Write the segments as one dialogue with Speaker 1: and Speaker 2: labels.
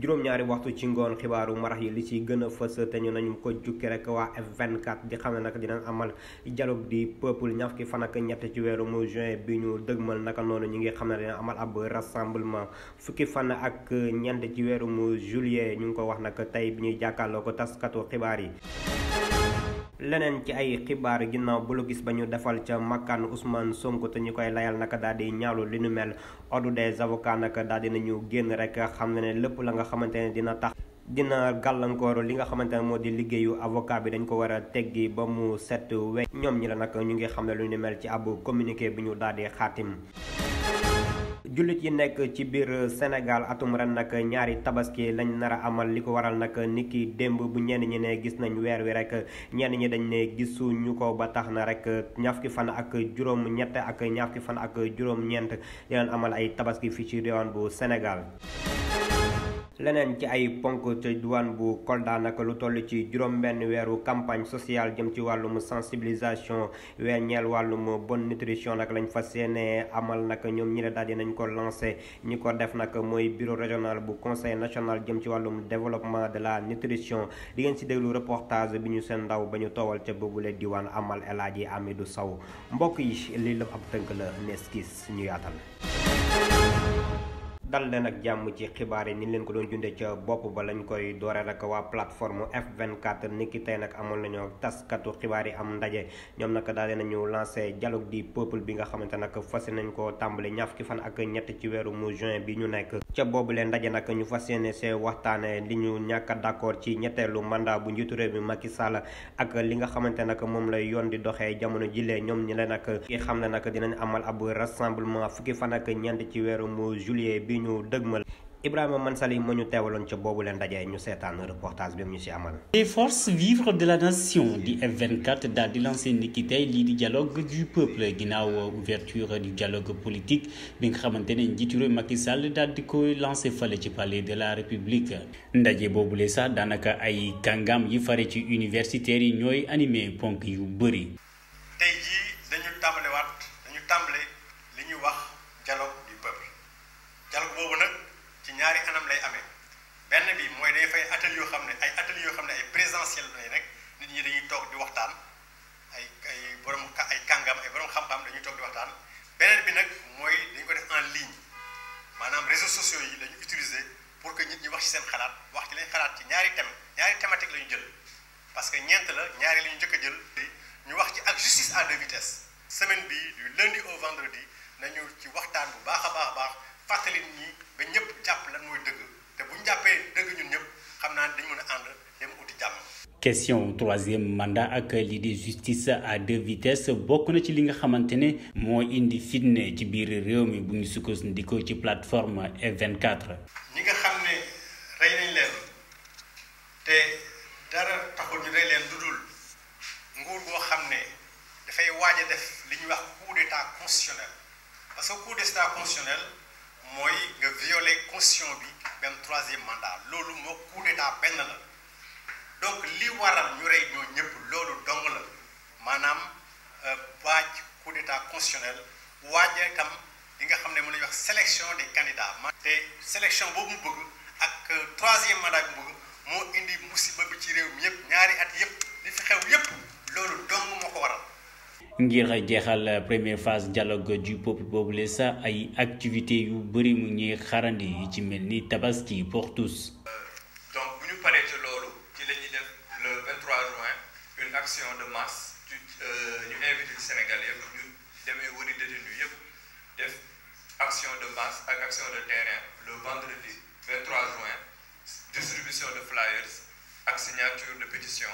Speaker 1: juróom-ñaari waxtu ci ngoon xibaaru marax yi li ci gën a fës te ñu nañu ko jukki rek waa F24 di xam ne nag dinañ amal dialogue du peuple ñaar fukki fan ak ñett ci weeru juin bi ñu dëgmal naka noonu ñi ngi xam ne dina amal ab rassemblement fukki fan ak ñeent ci weeru juillet ñu ngi ko wax nag tey bi ñuy jàkkaarloo ko taskatu xibaar yi. leneen ci ay xibaar ginnaaw bu lu gis ba ñu defal ca makkaan Ousmane Sonko te ñu koy layal naka daal di ñaawlu li nu mel ordre des avocats naka daal dinañu génn rek xam ne lépp la nga xamante ne dina gàllankoor li nga xamante ne moo di liggéeyu avocat bi dañ ko war a teggi ba mu set we ñoom ñi la nag ñu ngi xam ne lu nu mel ci ab communiqué bi ñu daal di xaatim. jullit yi nekk ci biir Sénégal atum ren nag ñaari tabaski lañ nar a amal li ko waral nag niki démb bu ñenn ñi ne gis nañ weer wi rek ñenn ñi dañ ne gisuñu ko ba tax na rek ñaar fukki fan ak juróom-ñett ak ñaar fukki fan ak juróom-ñeent dinañ amal ay tabaski fii ci diwaan bu Sénégal. leneen ci ay ponk ci diwaan bu Kolda nag lu toll ci juróom-benn weeru campagne sociale jëm ci wàllum sensibilisation weer ñeel wàllum bonne nutrition nag lañ fas yéene amal nag ñoom ñi ne daal dinañ ko lancé ñi ko def nag mooy bureau régional bu conseil national jëm ci wàllum développement de la nutrition di ngeen si déglu reportage bi ñu seen ndaw ba ñu toowal ca boobule diwaan amal El Hadji Amidou Sow mbokk yi lii lépp ab tënk la nees gis ñu yaatal. dal leen ak jàmm ci xibaar yi ni leen ko doon junde ca bopp ba lañ koy doore rek waa plateforme F24 niki tey nag amoon nañoo taskatu xibaar yi am ndaje ñoom nag daal nañu lancé dialogue du peuple bi nga xamante nag fas nañ ko tàmbali ñaar fukki fan ak ñett ci weeru juin bi ñu nekk ca boobu leen ndaje nag ñu fas yéene see waxtaane li ñu ñàkk a d'accord ci ñetteelu mandat bu njiitu réew mi Macky Sall ak li nga xamante nag moom lay yoon di doxee jamono jilee ñoom ñi leen nag ki xam ne nag dinañ amal ab rassemblement fukki fan ak ñeent ci weeru juillet bi ñu dëgmal Ibrahima Mansali moo ñu teewaloon ca boobu leen ndaje ñu seetaan reportage bi ñu ci amal.
Speaker 2: Les forces vives de la nation di F24 daal di lancé niki tey lii di dialogue du peuple ginnaaw ouverture du dialogue politique bi nga xamante ne njiitu réew Macky Sall daal di koy lancé fale ci palais de la République ndaje boobule sax daanaka ay kàngam yi fare ci universitaires yi ñooy animé ponk yu bëri.
Speaker 3: tey jii dañu tàmbale li ñuy wax dialogue du peuple dialogue boobu nag ci ñaari anam lay amee benn bi mooy day fay atelier yoo xam ne ay présentiel lay rek nit ñi dañuy toog di waxtaan ay kàngam ay borom xam-xam dañuy toog di waxtaan beneen bi nag mooy dañu ko def en ligne maanaam réseaux sociaux yi la ñu utiliser pour que nit ñi wax ci seen xalaat wax ci lañ xalaat ci ñaari thématique la ñu jël parce que ñeent la ñaari la ñu njëkk a jël ñu wax ci ak justice à deux vitesses semaine bi du lundi au vendredi nañu ci waxtaan bu baax a baax fàttali nit ñi ba ñëpp jàpp lan mooy dëgg te bu ñu jàppee dëgg ñun ñëpp xam naa dañ mën a ànd dem uti jàmm.
Speaker 2: question troisième mandat ak lii di justice à deux vitesses bokk na ci li nga xamante ne moo indi fitne ci biir réew mi bu ñu sukkandikoo ci plateforme F24.
Speaker 3: ñi nga xam ne rey nañ leen te dara taxul ñu rey leen dudul nguur boo xam ne dafay waaj a def li ñuy wax coup d'état constitutionnel parce que coup d'état constitutionnel mooy nga violer constitution bi benn troisième mandat loolu moo coup d'état benn la donc li waral ñu rey ñoo ñëpp loolu dong la maanaam waaj coup d'état constitutionnel waaj itam li nga xam ne mën nañu wax sélection des candidats te sélection boobu mu bëgg ak troisième mandat bi mu bëgg moo indi musiba bi ci réew mi yëpp ñaari at yëpp li fi xew yëpp loolu dong moo ko waral.
Speaker 2: ngir jeexal première phase dialogue du peuple boobule sax ay activités yu bëri mu ñuy xarandi yi ci mel ni tabaski pour tous.
Speaker 4: donc bu ñu paree ci loolu ci la ñuy def le 23 juin une action de masse ñu invité Sénégal yëpp ñu demee wëri détenu yëpp def action de masse ak action de terrain le vendredi 23 juin distribution de flyers ak signature de pétition.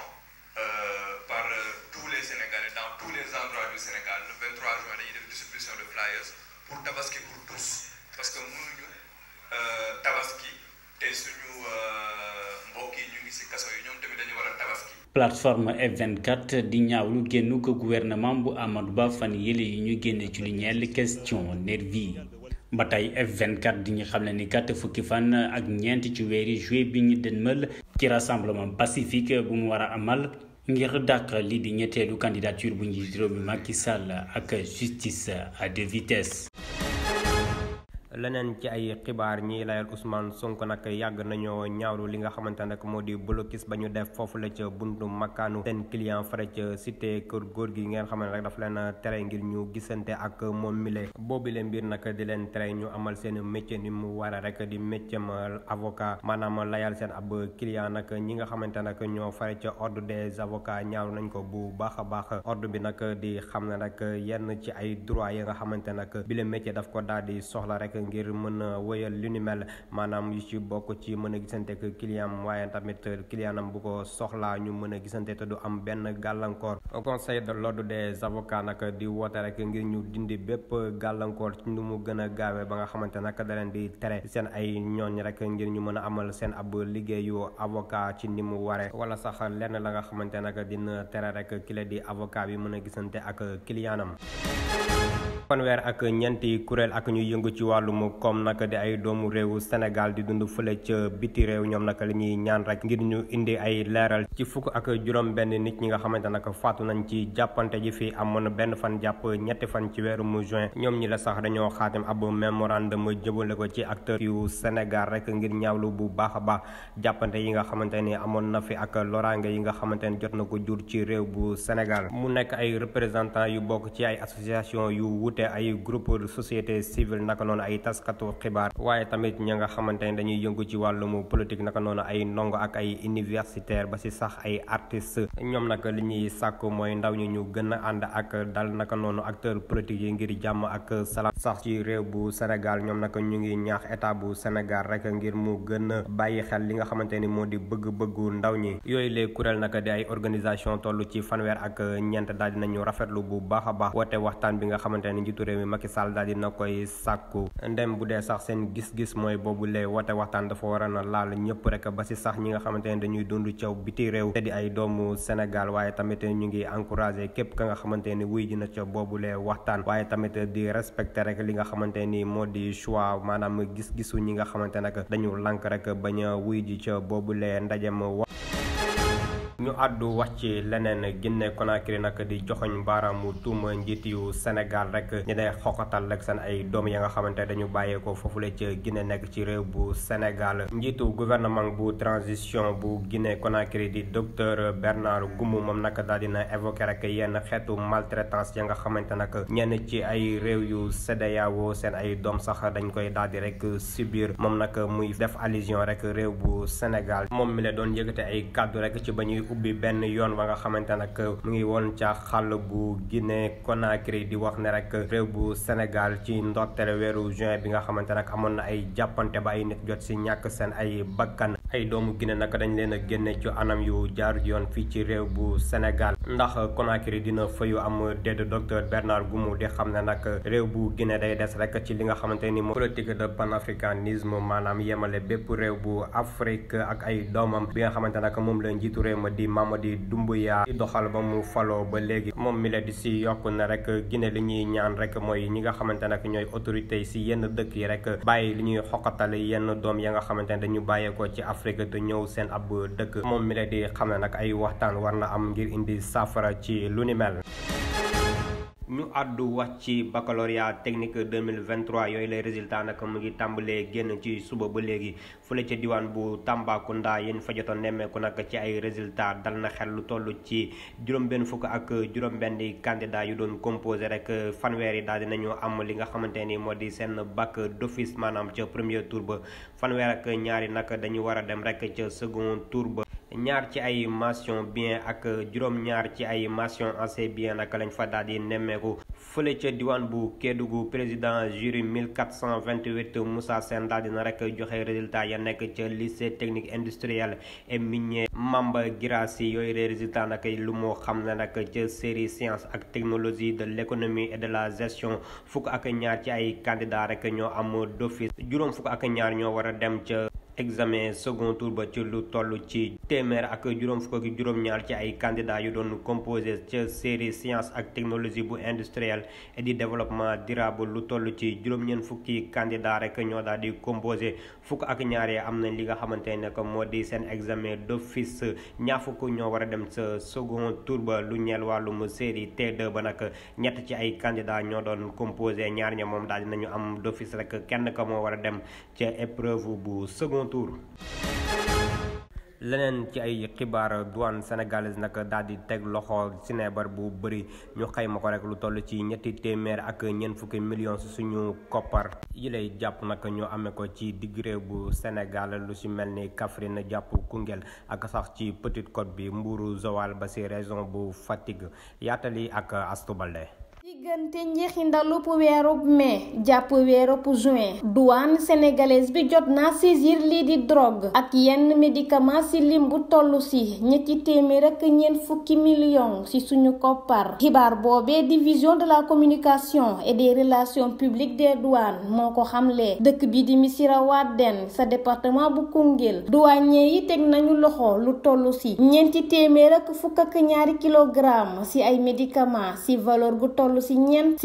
Speaker 4: Par tous les Sénégalais dans tous les endroits du Sénégal le 23 juin dañuy def distribution de flyers pour tabaski pour tous parce que mënuñu tabaski te suñu mbokk yi ñu ngi ci kaso yi ñoom tamit dañu war a tabaski.
Speaker 2: plateforme F24 di ñaawlu génn ko gouvernement bu Amadou Ba fan yële yi ñu génne ci lu ñeel question nervi ba tey F24 di ñu xam ne ni kat fukki fan ak ñeent ci weeri juillet bi ñu dënmal ci rassemblement pacifique bu mu war a amal ngir dàq lii di ñetteelu candidature bu njiitu réew mi Macky Sall ak justice à deux vitesses.
Speaker 1: leneen ci ay xibaar ñiy layal Ousmane Sonko nag yàgg nañoo ñaawlu li nga xamante nag moo di blocus ba ñu def foofu la ca buntu makkaanu seen client fare ca cité kër góor gi ngeen xam ne rek daf leen tere ngir ñu gisante ak moom mile boobu leen mbir nag di leen tere ñu amal seen métier ni mu war a rek di métier avocat maanaam layal seen ab client nag ñi nga xamante nag ñoo fare ca ordre des avocats ñaawlu nañ ko bu baax a baax ordre bi nag di xam ne rek yenn ci ay droit yi nga xamante nag bi le métier daf ko daal di soxla rek ngir mën a wëyal li ni mel maanaam yu ci bokk ci mën a gisante ak client waaye tamit client am bu ko soxlaa ñu mën a gisante te du am benn gàllankoor conseil de l'ordre des avocats nag di woote rek ngir ñu dindi bépp gàllankoor ci nu mu gën a gaawee ba nga xamante nag da leen di tere seen ay ñooñ rek ngir ñu mën a amal seen ab liggéeyu avocat ci ni mu waree wala sax lenn la nga xamante nag dina tere rek ki la di avocat bi mën a gisante ak client am. fanweer ak ñeenti kuréel ak ñu yëngu ci wàllum koom nag di ay doomu réewu Sénégal di dund fële ca biti réew ñoom nag li ñuy ñaan rek ngir ñu indi ay leeral ci fukk ak juróom benn nit ñi nga xamante nag faatu nañ ci jàppante ji fi amoon benn fan jàpp ñetti fan ci weeru juin ñoom ñi la sax dañoo xaatim ab mémorandum jëmale ko ci acteur yu Sénégal rek ngir ñaawlu bu baax a baax jàppante yi nga xamante ni amoon na fi ak loraange yi nga xamante ni jot na ko jur ci réew bu Sénégal mu nekk ay représentant yu bokk ci ay association yu wute ay groupe de société civile naka noonu ay taskatu xibaar waaye tamit ña nga xamante ne dañuy yëngu ci wàllum politique naka noonu ay ndongo ak ay universitaire ba si sax ay artistes ñoom nag li ñuy sàkk mooy ndaw ñi ñu gën a ànd ak dal naka noonu acteur politique yi ngir jàmm ak salaam sax ci réew bu Sénégal ñoom nag ñu ngi ñaax état bu Sénégal rek ngir mu gën a bàyyi xel li nga xamante ni moo di bëgg-bëggu ndaw ñi yooyu les kuréel nag di ay organisation toll ci fanweer ak ñeent daal dinañu rafetlu bu baax a baax woote waxtaan bi nga xamante ni njiitu réew mi Macky Sall daal dina koy sàkku ndem bu dee sax seen gis-gis mooy boobu lee woote waxtaan dafa war a na laal ñëpp rek ba si sax ñi nga xamante ne dañuy dund caw biti réew te di ay doomu Sénégal waaye tamit ñu ngi encouragé képp ka nga xamante ni wuy ji na ca boobu lee waxtaan waaye tamit di respecté rek li nga xamante ni moo di choix maanaam gis-gisu ñi nga xamante nag dañu lànk rek bañ a wuy ji ca boobu lee ndajem ñu àddu wax ci leneen Guinée Conakry nag di joxoñ baaraamu tuuma njiit yu Sénégal rek ñi day xoxatal rek seen ay doom ya nga xamante dañu bàyyeekoo foofule ca Guinée nekk ci réew bu Sénégal njiitu gouvernement bu transition bu Guinée Conakry di docteur Bernard Goumou moom nag daal dina évoqué rek yenn xeetu maltraitance ya nga xamante nag ñenn ci ay réew yu CEDEAO seen ay doom sax dañ koy daal di rek subir moom nag muy def allusion rek réew bu Sénégal moom mi la doon yëgate ay kàddu rek ci ba ñuy ubbi benn yoon ba nga xamante nag mu ngi woon ca xàll bu Guinée Conakry di wax ne rek réew bu Sénégal ci ndorteel weeru juin bi nga xamante nag amoon na ay jàppante ba ay nit jot si ñàkk seen ay bakkan ay doomu Guinée nag dañ leen a génne ci anam yu jaar yoon fii ci réew bu Sénégal ndax Conakry dina fayu am déed docteur Bernard Goumou di xam ne nag réew bu Guinée day des rek ci li nga xamante ni mo politique de panafricanisme maanaam yemale bépp réew bu Afrique ak ay doomam bi nga xamante nag moom la njiitu réew ma di Mamadi Doumbouya di doxal ba mu faloo ba léegi moom mi la di si yokk ne rek Guinée li ñuy ñaan rek mooy ñi nga xamante nag ñooy autorités yi si yenn dëkk yi rek bàyyi li ñuy xoqatal yenn doom ya nga xamante ne dañu bàyyeekoo ci Afrique te ñëw seen ab dëkk moom mi la di xam ne nag ay waxtaan war na am ngir indi saafara ci lu ni mel. ñu àddu wax ci baccalauréat technique 2023 yooyu lay résultat nag mu ngi tàmbalee génn ci suba ba léegi fële ca diwaan bu Tambacounda yéen fa jotoon nemmeeku nag ci ay résultat dal na xel lu toll ci juróom-benn fukk ak juróom-benn candidat yu doon composé rek fanweer yi daal dinañu am li nga xamante ni moo di seen bac d'office maanaam ca premier tour ba fanweer ak ñaari nag dañu war a dem rek ca second tour ba ñaar ci ay mention bien ak juróom-ñaar ci ay mention assez bien nag lañ fa daal di nemmeeku fële ca diwaan bu Kédougou président jury 1428 Moussa Sène daal dina rek joxe résultat ya nekk ca lycée technique industriel et minier Mamba Guirassy yooyu les résultats nag lu moo xam ne nag ca série sciences ak technologie de l'économie et de la gestion fukk ak ñaar ci ay candidats rek ñoo am d'office juróom fukk ak ñaar ñoo war a dem ca examen second tour ba ci lu toll ci téeméer ak juróom fukk ak juróom-ñaar ci ay candidats yu doon composé ca série science ak technologie bu industriel et du développement durable lu toll ci juróom-ñeent fukki candidats rek ñoo daal di composé fukk ak ñaar yi am nañ li nga xamante ne que moo di seen examen d'office ñaar fukk ñoo war a dem sa second tour ba lu ñeel wàllum série T2 ba nag ñett ci ay candidats ñoo doon composé ñaar ña moom daal dinañu am d'office rek kenn ka moo war a dem ca épreuve bu second tour. leneen ci ay xibaar douane sénégalaise nag daal di teg loxo sinébar bu bëri ñu xayma ko rek lu toll ci ñetti téeméer ak ñeent fukki millions si suñu koppar yi lay jàpp nag ñu amee ko ci digg réew bu Sénégal lu si mel ni Kaffrine jàpp Koungheul ak sax ci Petite Côte bi Mbour Joal ba si région bu Fatick yaatali ak Astou Baldé.
Speaker 5: diggante njeexintalub weerub mai jàpp weerub juin douane sénégalaise bi jot na saisir lii di drogue ak yenn médicament ci lim bu toll ci ñetti téeméer ak ñeent fukki millions ci suñu koppar xibaar boobee division de la communication et des relations publiques des douanes moo ko xamle dëkk bi di Missirah Wadène sa département bu Koungheul douanier yi teg nañu loxo lu toll ci ñeenti téeméer ak fukk ak ñaari kilogramme ci ay médicament ci valeur gu toll ci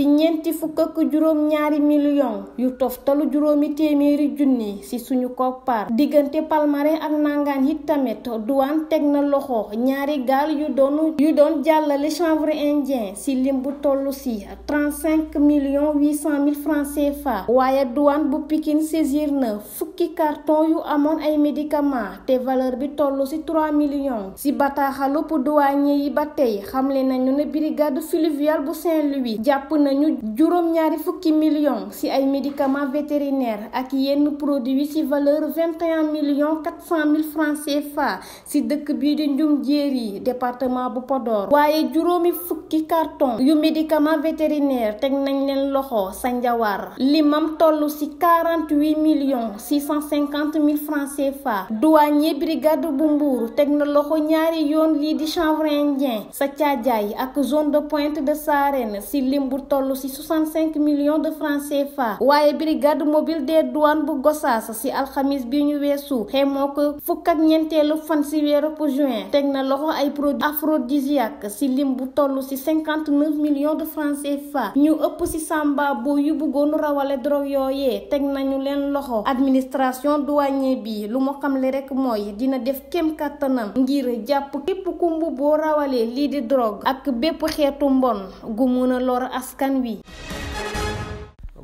Speaker 5: ñeenti fukk ak juróom ñaari millions yu toftalu juróomi téeméeri junni ci suñu koppar diggante Palmarin ak Nangaan yi tamit douane teg na loxo ñaari gaal yu doon jàllale chanvre indien ci lim bu toll ci 35 millions 800 mille francs CFA waaye douane bu Pikine saisir na fukki carton yu amoon ay médicaments te valeur bi toll ci 3 millions ci bataaxalu pour douanier yi ba tey xamle nañu ne brigade fluviale bu Saint-Louis jàpp nañu juróom-ñaari fukki millions ci ay médicaments vétérinaires ak yenn produits ci valeur 21 millions 400 mille francs CFA ci dëkk bii di Ndioum Diéry département bu Podor waaye juróomi fukki carton yu médicaments vétérinaires teg nañ leen loxo sa Njawar limam toll ci 48 millions 650 mille francs CFA douanier brigade bu Mbour teg na loxo ñaari yoon lii di chanvre indien sa Thiadiaye ak zone de Pointe de Sarène ci lim bu toll ci 65 millions de francs CFA waaye brigade mobile des douanes bu Gossas ci alxamis bi ñu weesu xemoo ko fukk ak ñeenteelu fan ci weeru juin teg na loxo ay produits aphrodisiaques ci lim bu toll ci 59 millions de francs CFA ñu ëpp ci samba bo yu bëggoon rawale drogue yooyee teg nañu leen loxo administration douanier bi lu mu xamle rek mooy dina def kem kàttanam ngir jàpp képp kumbu boo rawalee lii di drogue ak bépp xeetu mbon gu mun a lor askan wi.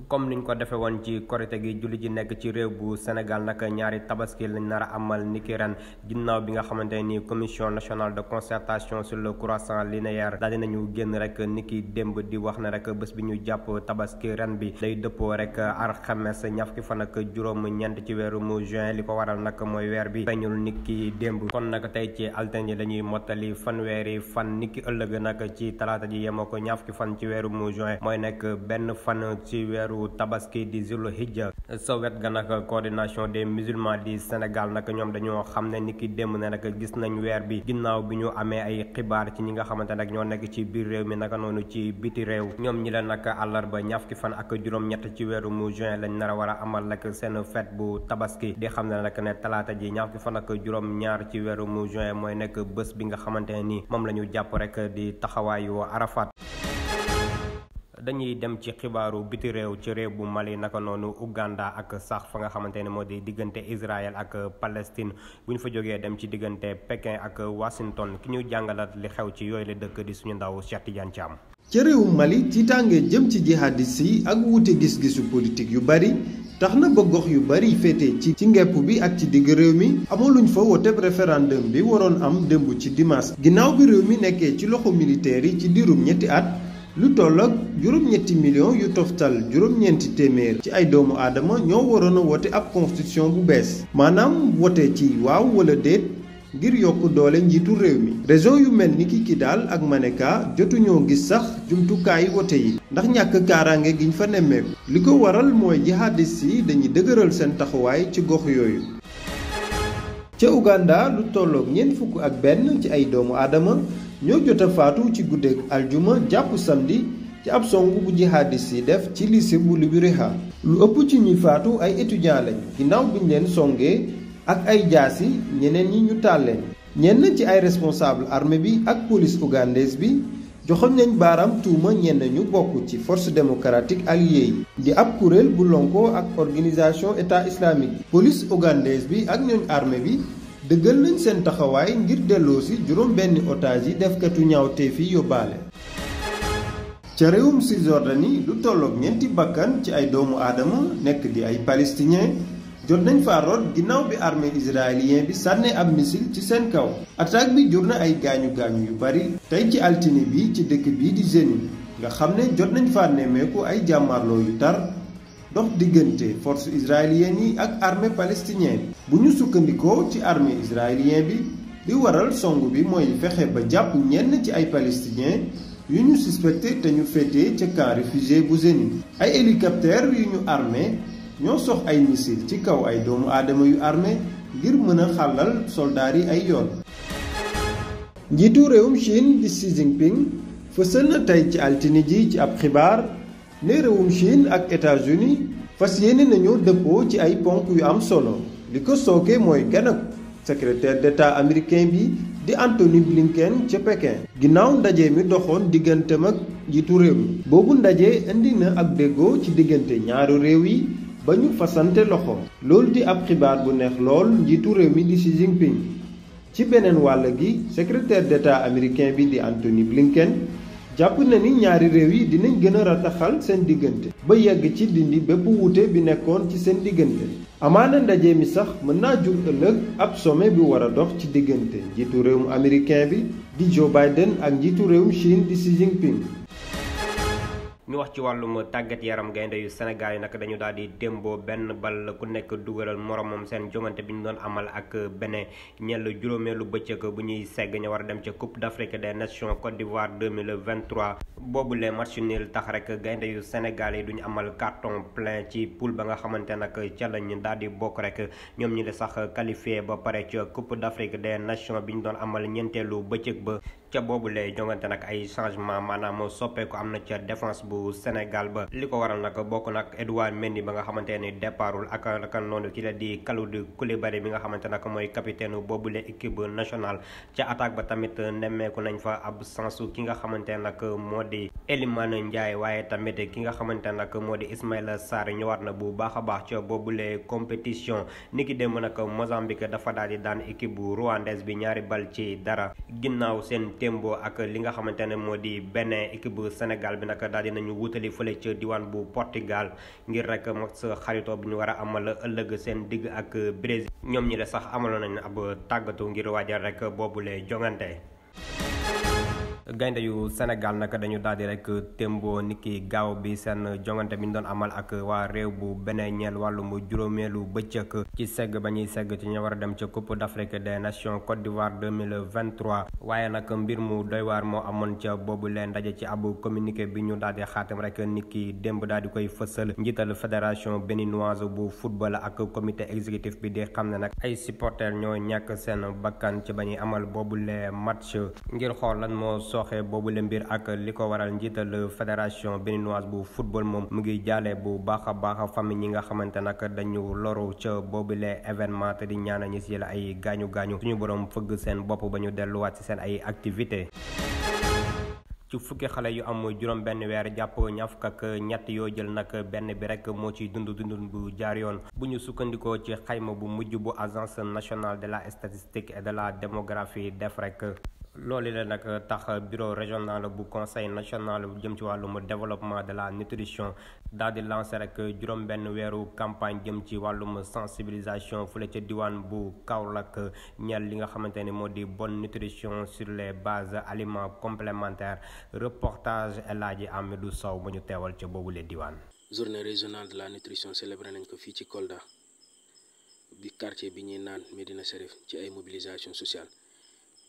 Speaker 1: comme niñ ko defee woon ci korite gi julli ji nekk ci réew bu Sénégal nag ñaari tabaski lañ nar a amal niki ren ginnaaw bi nga xamante ni commission nationale de concertation sur le croissant linéaire daal dinañu génn rek niki démb di wax ne rek bés bi ñu jàpp tabaski ren bi day dëppoo rek alxames ñaar fukki fan ak juróom-ñeent ci weeru juin li ko waral nag mooy weer bi feeñul niki démb kon nag tey ci altine lañuy mottali fanweeri fan niki ëllëg nag ci talaata ji yemoo ko ñaar fukki fan ci weeru juin mooy nekk benn fan ci weeru tabaski di Zul Hijja sa wet ga nag coordination des musulmans di Sénégal nag ñoom dañoo xam ne ni ki démb ne nag gis nañ weer bi ginnaaw bi ñu amee ay xibaar ci ñi nga xamante nag ñoo nekk ci biir réew mi naka noonu ci biti réew ñoom ñi la nag àllarba ñaar fukki fan ak juróom-ñett ci weeru juin lañ nar a war a amal nag seen fête bu tabaski di xam ne nag ne talaata ji ñaar fukki fan ak juróom-ñaar ci weeru juin mooy nekk bés bi nga xamante ne ni moom la ñu jàpp rek di taxawaayu Arafat. dañuy dem ci xibaaru biti réew ci réew bu Mali naka noonu Uganda ak sax fa nga xamante ne moo di diggante Israël ak Palestine bu ñu fa jógee dem ci diggante Pékin ak Washington ki ñu jàngalat li xew ci yooyu la dëkk di suñu ndaw Cheikh Tidiane Thiam.
Speaker 6: ca réewum Mali tiitaange jëm ci jihadis yi ak wuute gis-gisu politique yu bari tax na ba gox yu bari féete ci ngepp bi ak ci digg réew mi amaluñ fa woteb référendum bi waroon am démb ci dimanche ginnaaw bi réew mi nekkee ci loxo militaire yi ci diirum ñetti at. lu toll ak juróom-ñetti millions yu toftal juróom-ñeenti téeméer ci ay doomu aadama ñoo waroon a wote ab constitution bu bees maanaam wote ci waaw wala déet ngir yokk doole njiitu réew mi région yu mel ni ki Kidal ak Manéka jotuñoo gis sax jumtukaayi wote yi ndax ñàkk kaaraange giñ fa nemmeeku li ko waral mooy jihadis yi dañuy dëgëral seen taxawaay ci gox yooyu. ca Uganda lu tolloog ñeent fukk ak benn ci ay doomu aadama ñoo jot a faatu ci guddeeg aljuma jàpp samedi ci ab song bu jihadis yi def ci lycée bu Libéria lu ëpp ci ñuy faatu ay étudiants lañ ginnaaw biñ leen songee ak ay jaasi ñeneen ñi ñu taal leen. ñenn ci ay responsable armée bi ak police ougandaise bi joxoñ nañ baaraam tuuma ñenn ñu bokk ci force démocratique alliée yi di ab kuréel bu lonkoo ak organisation état islamique. police ougandaise bi ak ñooñ armée bi dëggal nañ seen taxawaay ngir delloosi juróom benni otage yi defkatu ñaawteef yi yóbbaale. ca réewum Cisjordanie lu tolloog ñeenti bakkan ci ay doomu aadama nekk di ay palestiniens jot nañ fa rot ginnaaw bi armée israélien bi sànnee ab missile ci seen kaw. attaque bi jur na ay gaañu-gaañu yu bari tey ci altine bi ci dëkk bii di Jénine nga xam ne jot nañ fa nemmeeku ay jàmmarloo yu tar dox diggante force israélienne yi ak armée palestinienne. bu ñu sukkandikoo ci armée israélien bi li waral song bi mooy fexe ba jàpp ñenn ci ay palestiniens yu ñu suspecté te ñu féetee ca camp réfugié bu Jénine. ay hélicoptère yu ñu armé ñoo sox ay missile ci kaw ay doomu aadama yu armé ngir mën a xàllal soldaar yi ay yoon. njiitu réewum Chine di Xi Jinping fësal na tey ci altine ji ci ab xibaar ne réewum Chine ak États-Unis fas yéene nañoo dëppoo ci ay ponk yu am solo li ko sooke mooy gan ak secrétaire d'État américain bi di Anthony Blinken ca Pékin. ginnaaw ndaje mi doxoon digganteem ak njiitu réew mi boobu ndaje indi na ak déggoo ci diggante ñaari réew yi ba ñu fasante loxo. loolu di ab xibaar bu neex lool njiitu réew mi di Xi Jinping. ci beneen wàll gi secrétaire d'État américain bi di Anthony Blinken jàpp na ni ñaari réew yi dinañ gën a rataxal seen diggante ba yegg ci dindi bépp wuute bi nekkoon ci seen diggante. amaana ndaje mi sax mën naa jur ëllëg ab sommet bi war a dox ci diggante njiitu réewum américain bi di Joe Biden ak njiitu réewum Chine di Xi Jinping.
Speaker 1: ñu wax ci wàllum tàggat yaram gaynde yu Sénégal yi nag dañu daal di démboo benn bal ku nekk dugalal moromam seen jongante bi ñu doon amal ak Bénin ñeel juróomeelu bëccëg bu ñuy segg ñu war a dem ca Coupe d'Afrique des Nations Côte d'Ivoire 2023 boobule match nul tax rek gaynde yu Sénégal yi duñu amal carton plein ci poule ba nga xamante nag ca lañ daal di bokk rek ñoom ñi la sax qualifié ba pare ca Coupe d'Afrique des Nations bi ñu doon amal ñeenteelu bëccëg ba ca boobule jongante nag ay changement maanaam soppeeku am na ca défense bu Sénégal ba li ko waral nag bokk nag Edouard Mendy ba nga xamante ni départul ak noonu ki la di Kalidou Koulibaly bi nga xamante nag mooy capitaine boobule équipe nationale ca attaque ba tamit nemmeeku nañ fa absence ki nga xamante nag moo di Elimane Ndiaye waaye tamit ki nga xamante nag moo di Ismaïla Sarr ñëwaat na bu baax a baax ca boobule compétition niki démb nag Mozambique dafa daal di daan équipe bu rwandaise bi 2-0 ginnaaw seen témbo ak li nga xamante ne moo di Bénin équipe bu Sénégal bi nag daal di nañu wutali fële ca diwaan bu Portugal ngir rek mag sa xaritoo bi ñu war a amal ëllëg seen digg ak Brésil ñoom ñi la sax amaloon nañ ab tàggatu ngir waajal rek boobule jongante. gaynde yu Sénégal nag dañu daal di rek témboo niki gaaw bi seen jongante bi ñu doon amal ak waa réew bu Bénin ñeel wàllum juróomeelu bëccëg ci segg ba ñuy segg ci ñu war a dem ca Coupe d'Afrique des Nations Côte d'Ivoire 2023 waaye nag mbir mu doy waar moo amoon ca boobu leen ndaje ci ab communiqué bi ñu daal di xaatim rek niki démb daal di koy fësal njiital fédération béninoise bu football ak comité exécutif bi di xam ne nag ay supporters ñoo ñàkk seen bakkan ci ba ñuy amal boobu le match ngir xool lan moo sooxe boobu le mbir ak li ko waral njiital fédération béninoise bu football moom mu ngi jaale bu baax a baax famille ñi nga xamante nag dañu loru ca boobu le événement te di ñaanal ñi si la ay gaañu suñu borom fëgg seen bopp ba ñu delluwaat ci seen ay activité ci fukki xale yu am juróom benn weer jàpp ñaar fukk ak ñett yoo jël nag benn bi rek moo ci dund bu jaar yoon bu ñu sukkandikoo ci xayma bu mujj bu agence nationale de la statistique et de la démographie def rek loolu la nag tax bureau régional bu conseil national bu jëm ci wàllum développement de la nutrition daal di lancer rek juróom benn weeru campagne jëm ci wàllum sensibilisation fële ca diwaan bu Kaolack ñeel li nga xamante ni moo di bonne nutrition sur les bases aliments complémentaires reportage El Hadji Amidou Sow ba ñu teewal ca boobule diwaan.
Speaker 7: journée régionale de la nutrition célébré nañ ko fii ci Kolda bi quartier bi ñuy naan Médina Chérif ci ay mobilisation sociale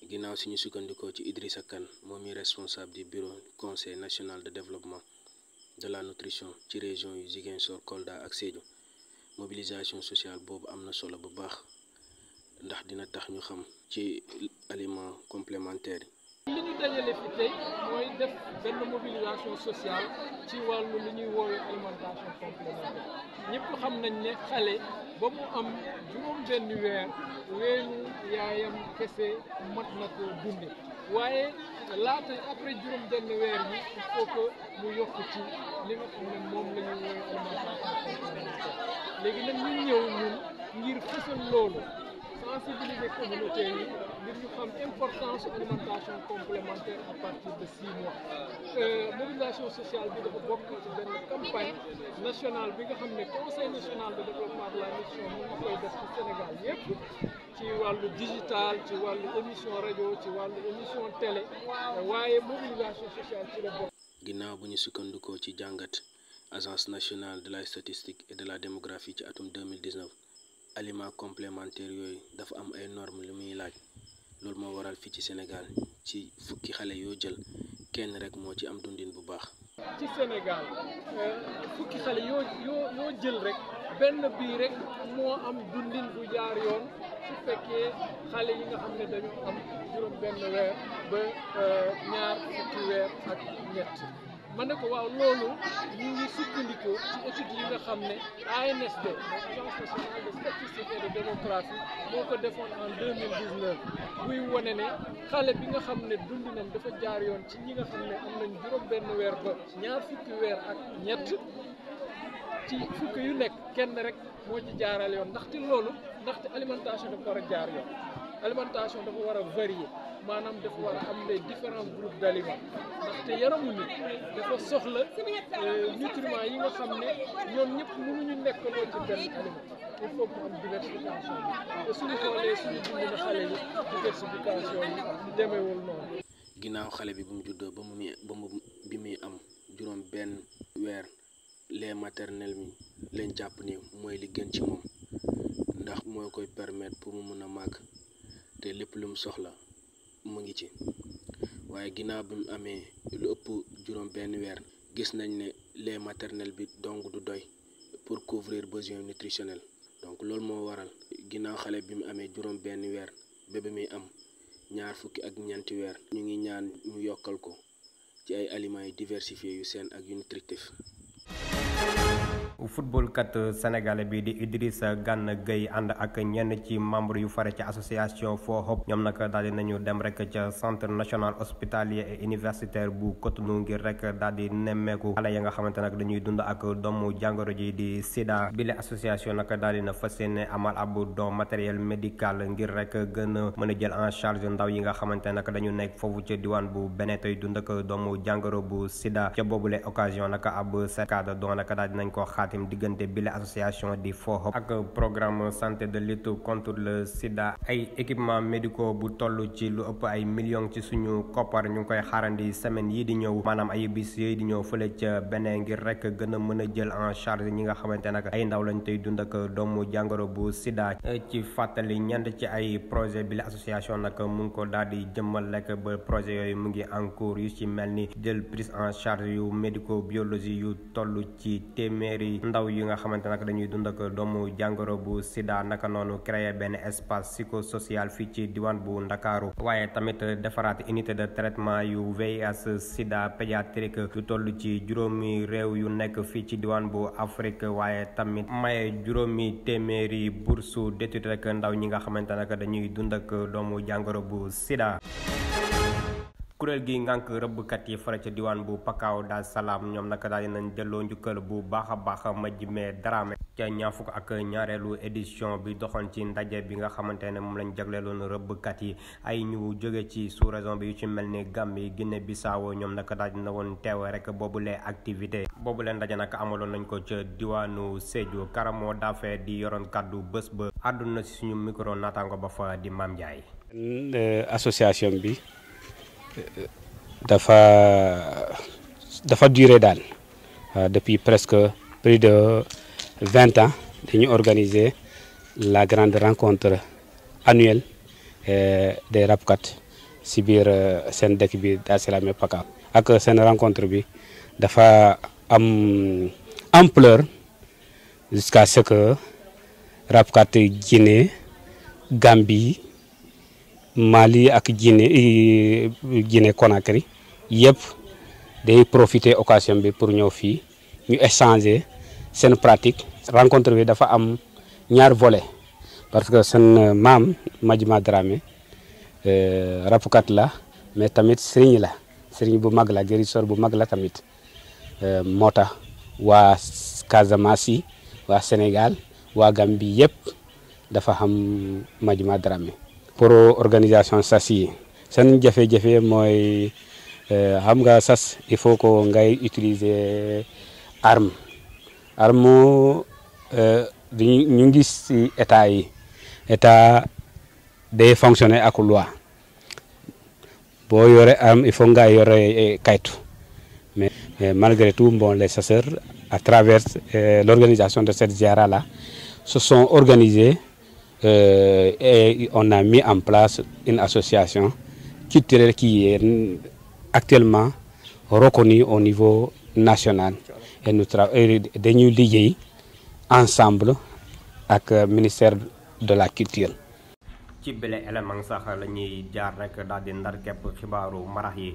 Speaker 7: ginnaaw suñu sukkandikoo ci Idrissa Kane moom mi responsable du bureau conseil national de développement de la nutrition ci région yu Ziguinchor Kolda ak Sédhiou mobilisation sociale boobu am na solo bu baax ndax dina tax ñu xam ci aliments complémentaires yi.
Speaker 8: li ñu dajale fi tey mooy def benn mobilisation sociale ci wàllu li ñuy woowee alimentation complémentaire ñëpp xam nañ ne xale ba mu am juróom benn weer weenu yaayam kese mat na ko dunde waaye laata après juróom benn weer yi il faut que mu yokk ci li nga xam ne moom la ñu woowee alimentation complémentaire léegi nag ñu ñëw ñun ngir fësal loolu sensibiliser communauté yi ngir ñu xam importance alimentation complémentaire à partir de 6 mois mobilisation sociale bi dafa bokk ci benn campagne nationale bi nga xam ne conseil national de développement de la nutrition mu ngi koy def ci Sénégal yépp ci wàllu digital ci wàllu émission rajo ci wàllu émission télé waaye mobilisation sociale ci la bokk.
Speaker 7: ginnaaw bu ñu sukkandikoo ci jàngat agence nationale de la statistique et de la démographie ci atum 2019 aliments complémentaires yooyu dafa am ay normes li muy laaj loolu moo waral fii ci Sénégal ci fukki xale yoo jël kenn rek moo ci am dundin bu baax.
Speaker 8: ci Sénégal fukki xale yoo jël rek benn bii rek moo am dundin bu jaar yoon su fekkee xale yi nga xam ne dañu am juróom benn weer ba ñaar fukki weer ak ñett ma ne ko waaw loolu ñu ngi sukkandiku ci études yi nga xam ne ANSD agence nationale de statistique et de démographie moo ko defoon en 2019 buy wane ne xale bi nga xam ne dundinam dafa jaar yoon ci ñi nga xam ne am nañ juróom benn weer ba ñaar fukki weer ak ñett ci fukki yu nekk kenn rek moo ci jaaral yoon ndaxte alimentation dafa war a jaar yoon alimentation dafa war a varier maanaam dafa war a am les différents groupes d'aliments ndaxte yaramu nit dafa soxla nutriments yi nga xam ne ñoom ñëpp mënuñu nekkaloo ci benn aliment il faut que am diversification bi te suñu xoolee suñu dund na xale yi diversification yi demeewul noonu.
Speaker 7: ginnaaw xale bi bu mu juddoo bi muy am juróom benn weer lait maternel mi lañ jàpp ni mooy li gën ci moom ndax moo koy permettre pour mu mun a màgg te lépp lu mu soxla mu ngi ci waaye ginnaaw bi mu amee lu ëpp juróom benn weer gis nañ ne lait maternel bi dong du doy pour couvrir besoin nutritionnel donc loolu moo waral ginnaaw xale bi mu amee juróom benn weer bébé mi am ñaar fukki ak ñeenti weer ñu ngi ñaan ñu yokkal ko ci ay aliments yu diversifiés yu seen ak yu nutritif.
Speaker 1: football kat sénégalais bi di Idrissa Gana Gueye ànd ak ñenn ci membre yu fare ci association For Hope ñoom nag daal di nañu dem rek ca centre national hospitalier et universitaire bu Cotonou ngir rek daal di nemmeeku xale ya nga xamante nag dañuy dund ak doomu jàngoro ji di sida bile association nag daal di na fas yéene amal ab don matériel médical ngir rek gën a mën a jël en charge ndaw yi nga xamante nag dañu nekk foofu ca diwaan bu Bénin tey dund ak doomu jàngoro bu sida ca boobule occasion nag ab certificat don nag daal di nañ ko xaatim diggante bile association di For Hope ak programme santé de lutte contre le sida ay équipements médicaux bu toll ci lu ëpp ay millions ci suñu koppar ñu ngi koy xaarandi semaine yi di ñëw maanaam ay bis yooyu di ñëw fële ca Bénin ngir rek gën a mën a jël en charge ñi nga xamante nag ay ndaw lañ tey dund ak doomu jàngoro bu sida ci fàttali ñent ci ay projet bile association nag mu ngi ko daal di jëmmal rek ba projet yooyu mu ngi en cours yu ci mel ni jël prise en charge yu médico biologie yu toll ci téeméeri ndaw yi nga xamante nag dañuy dund ak doomu jàngoro bu sida naka noonu créer benn espace psychosocial fii ci diwaan bu Ndakaaru waaye tamit defaraat unité de traitement yu VIH sida pédiatrique yu toll ci juróomi réew yu nekk fii ci diwaan bu Afrique waaye tamit maye juróomi téeméeri bourse d'étude rek ndaw ñi nga xamante nag dañuy dund ak doomu jàngoro bu sida. kuréel gi ngànk rëbbkat yi fara ca diwaan bu Pakaaw Dar Salaam ñoom nag daal di nañ delloo njukkal bu baax a baax Madjimé Dramé ca ñaar fukk ak ñaareelu édition bi doxoon ci ndaje bi nga xamante ne moom lañ jagleeloon rëbbkat yi ay ñu jóge ci sous-région bi yu ci mel ni Gambie Guinée Bissau ñoom nag daal di na woon teew rek boobule activité boobule ndaje nag amaloon nañ ko ca diwaanu Sédhiou Karamo Daffé di yoroon kàddu bés ba àdduna si suñu micro naataango ba fa di Mame Ndiaye.
Speaker 9: association bi. dafa duré daal depuis presque plus de 20 ans dañu organiser la grande rencontre annuelle des rapkat si biir seen dëkk bi Dar Salaam Pakaaw ak seen rencontre bi dafa am ampleur jusqu'à ce que rapkat Guinée Gambie Mali ak Guinée Conakry yëpp day profiter occasion bi pour ñëw fii ñu échanger seen pratique rencontre bi dafa am ñaar volet parce que seen maam Madjuma Dramé rapukat la mais tamit sëriñ la sëriñ bu mag la guérisseur bu mag la tamit moo tax waa Casamance yi waa Sénégal waa Gambie yëpp dafa xam Madjuma Dramé. pour organisation sas yi seen jafe-jafe mooy xam nga sas il faut que ngay utiliser arme ñu ngi ci état day fonctionner ak loi boo yore arme il faut nga yore kaytu mais malgré tout bon les chasseurs à travers l'organisation de cette ziara là se sont organisés et on a mis en place une association culturelle qui est actuellement reconnue au niveau national et nous dañuy liggéey ensemble ak ministère de la culture.
Speaker 1: ci bile élément sax la ñuy jaar rek daal di ndar képp xibaaru marax yi.